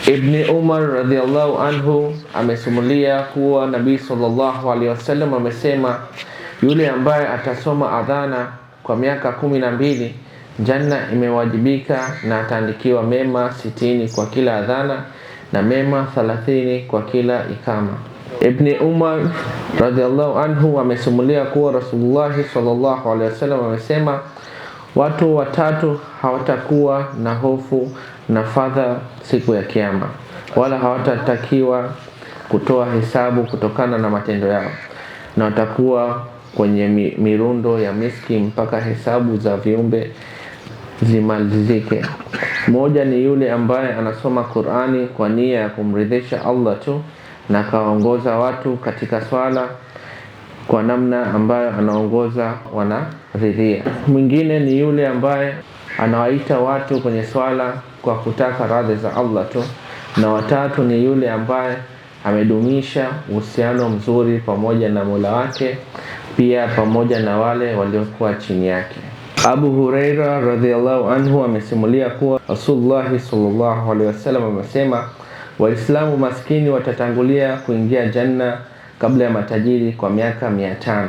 Ibni Umar radhiallahu anhu amesimulia kuwa Nabii sallallahu alaihi wasallam amesema, yule ambaye atasoma adhana kwa miaka 12 janna imewajibika na ataandikiwa mema 60 kwa kila adhana na mema 30 kwa kila ikama. Ibni Umar radhiallahu anhu amesimulia kuwa Rasulullahi sallallahu alaihi wasallam amesema, watu watatu hawatakuwa na hofu na fadha siku ya Kiyama, wala hawatatakiwa kutoa hesabu kutokana na matendo yao, na watakuwa kwenye mirundo ya miski mpaka hesabu za viumbe zimalizike. Mmoja ni yule ambaye anasoma Qur'ani kwa nia ya kumridhisha Allah tu na akaongoza watu katika swala kwa namna ambayo anaongoza wanaridhia. Mwingine ni yule ambaye anawaita watu kwenye swala kwa kutaka radhi za Allah tu, na watatu ni yule ambaye amedumisha uhusiano mzuri pamoja na Mola wake, pia pamoja na wale waliokuwa chini yake. Abu Huraira radhiallahu anhu amesimulia kuwa Rasulullah sallallahu alaihi wasallam amesema, Waislamu maskini watatangulia kuingia janna kabla ya matajiri kwa miaka 500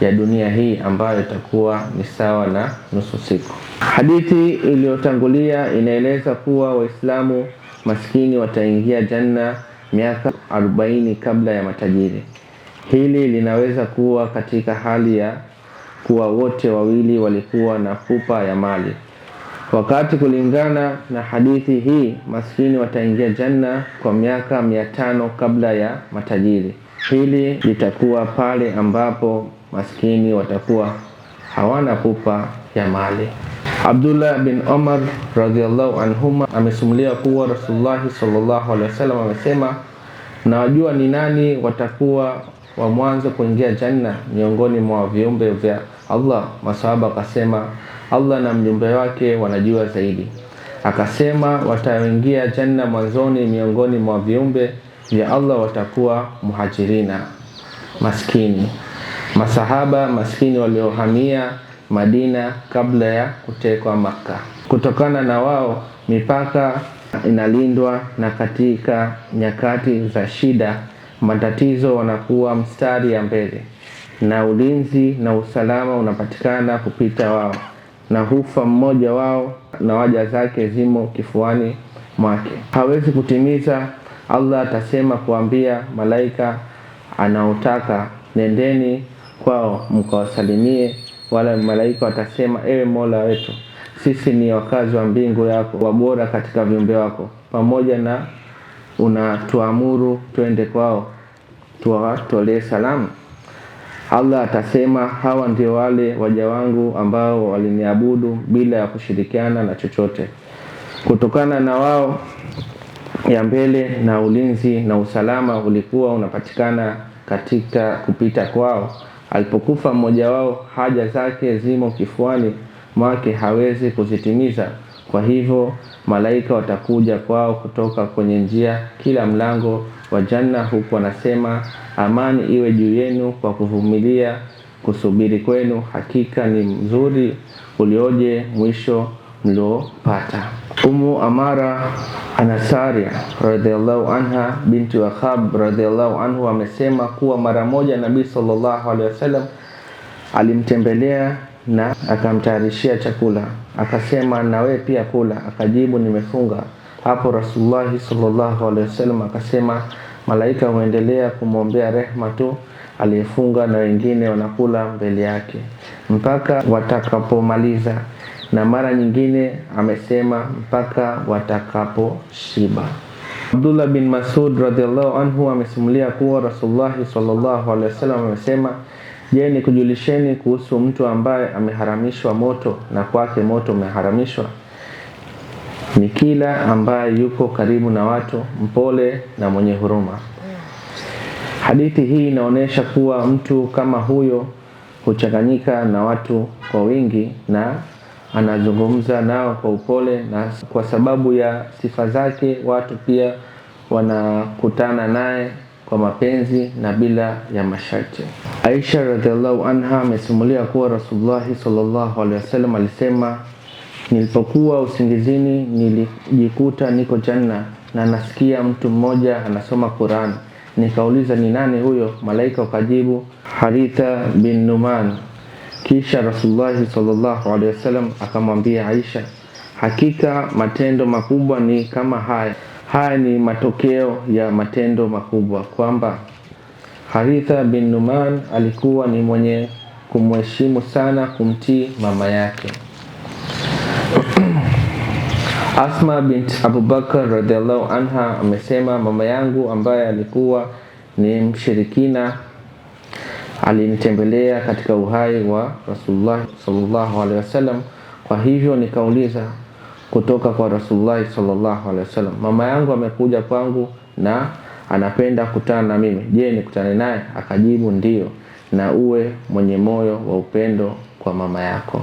ya dunia hii ambayo itakuwa ni sawa na nusu siku. Hadithi iliyotangulia inaeleza kuwa Waislamu maskini wataingia janna miaka 40 kabla ya matajiri. Hili linaweza kuwa katika hali ya kuwa wote wawili walikuwa na pupa ya mali. Wakati kulingana na hadithi hii maskini wataingia janna kwa miaka 500 kabla ya matajiri. Hili litakuwa pale ambapo maskini watakuwa hawana pupa ya mali. Abdullah bin Umar radhiallahu anhuma amesimulia kuwa Rasulullah sallallahu alaihi wasallam amesema, na wajua ni nani watakuwa wa mwanzo kuingia janna miongoni mwa viumbe vya Allah? Masahaba akasema, Allah na mjumbe wake wanajua zaidi. Akasema, wataingia janna mwanzoni miongoni mwa viumbe vya Allah watakuwa muhajirina maskini, masahaba maskini waliohamia Madina kabla ya kutekwa Makka. Kutokana na wao mipaka inalindwa, na katika nyakati za shida matatizo wanakuwa mstari ya mbele, na ulinzi na usalama unapatikana kupita wao, na hufa mmoja wao na waja zake zimo kifuani mwake, hawezi kutimiza. Allah atasema kuambia malaika anaotaka, nendeni kwao mkawasalimie. Wala malaika watasema, ewe Mola wetu, sisi ni wakazi wa mbingu yako, wabora katika viumbe wako, pamoja na unatuamuru twende kwao tuwatolee salamu. Allah atasema, hawa ndio wale waja wangu ambao waliniabudu bila ya kushirikiana na chochote. Kutokana na wao ya mbele na ulinzi na usalama ulikuwa unapatikana katika kupita kwao. Alipokufa mmoja wao, haja zake zimo kifuani mwake, hawezi kuzitimiza. Kwa hivyo malaika watakuja kwao kutoka kwenye njia kila mlango wa janna, huku wanasema, amani iwe juu yenu kwa kuvumilia kusubiri kwenu, hakika ni mzuri ulioje mwisho mliopata. Umu Amara Anasaria radhiallahu anha binti wa Khab radhiallahu anhu amesema kuwa mara moja Nabii sallallahu alaihi wasallam alimtembelea na akamtayarishia chakula, akasema, na wewe pia kula. Akajibu, nimefunga. Hapo Rasulullah sallallahu alaihi wasallam akasema, malaika huendelea kumwombea rehma tu aliyefunga na wengine wanakula mbele yake mpaka watakapomaliza, na mara nyingine amesema mpaka watakaposhiba. Abdullah bin Masud radhiallahu anhu amesimulia kuwa Rasulullah sallallahu alaihi wasallam amesema, je, nikujulisheni kuhusu mtu ambaye ameharamishwa moto na kwake moto umeharamishwa? Ni kila ambaye yuko karibu na watu, mpole na mwenye huruma. Hadithi hii inaonyesha kuwa mtu kama huyo huchanganyika na watu kwa wingi na anazungumza nao kwa upole, na kwa sababu ya sifa zake watu pia wanakutana naye kwa mapenzi na bila ya masharti. Aisha radhiallahu anha amesimulia kuwa Rasulullah sallallahu alaihi wasallam alisema, nilipokuwa usingizini nilijikuta niko janna na nasikia mtu mmoja anasoma Quran. Nikauliza, ni nani huyo? Malaika wakajibu, Haritha bin Numan. Kisha Rasulullah sallallahu alaihi wasallam akamwambia Aisha, hakika matendo makubwa ni kama haya. Haya ni matokeo ya matendo makubwa, kwamba Haritha bin Numan alikuwa ni mwenye kumheshimu sana, kumtii mama yake. Asma bint Abubakar radhiallahu anha amesema, mama yangu ambaye alikuwa ni mshirikina alinitembelea katika uhai wa Rasulullah sallallahu alaihi wasallam. Kwa hivyo nikauliza kutoka kwa Rasulullah sallallahu alaihi wasallam, mama yangu amekuja kwangu na anapenda kukutana na mimi, je, nikutane naye? Akajibu, ndiyo, na uwe mwenye moyo wa upendo kwa mama yako.